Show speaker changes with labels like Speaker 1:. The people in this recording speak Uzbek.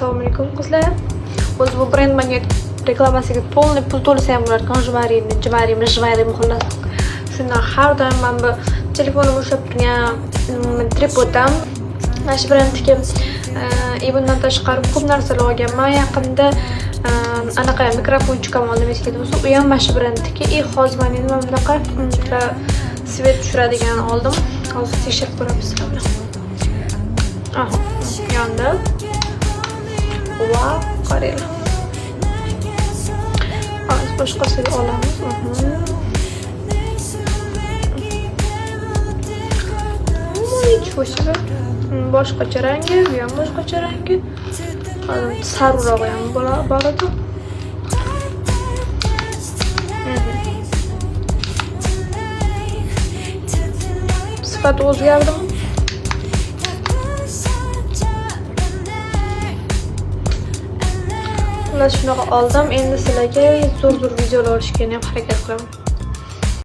Speaker 1: Assalomu alaykum, qizlar. O'zi bu brend menga reklamasiga полный pul to'lasa ham bo'larkan, jvariyni, jvariymi, jvariymi, xullas. Shundan har doim mana bu telefonimni ushlab turgan tripod ham mana shu brendniki. И bundan tashqari ko'p narsalar olganman. Yaqinda anaqa микрофончик ham oldim, esingizda bo'lsa, u ham mana shu brendniki. И hozir mana endi mana bunaqa свет tushiradigan oldim. Hozir tekshirib ko'ramiz sizlar bilan. Aha, yondi. Vau, qaranglar. Hozir boshqasiga olamiz. Ничего себе. Boshqacha rangi, bu ham boshqacha rangi. Hozir sariqrog'i ham bor edi. Sifati o'zgardimi? Xullas, shunaqa oldim. Endi sizlarga zo'r zo'r videolar olishga ham harakat qilaman.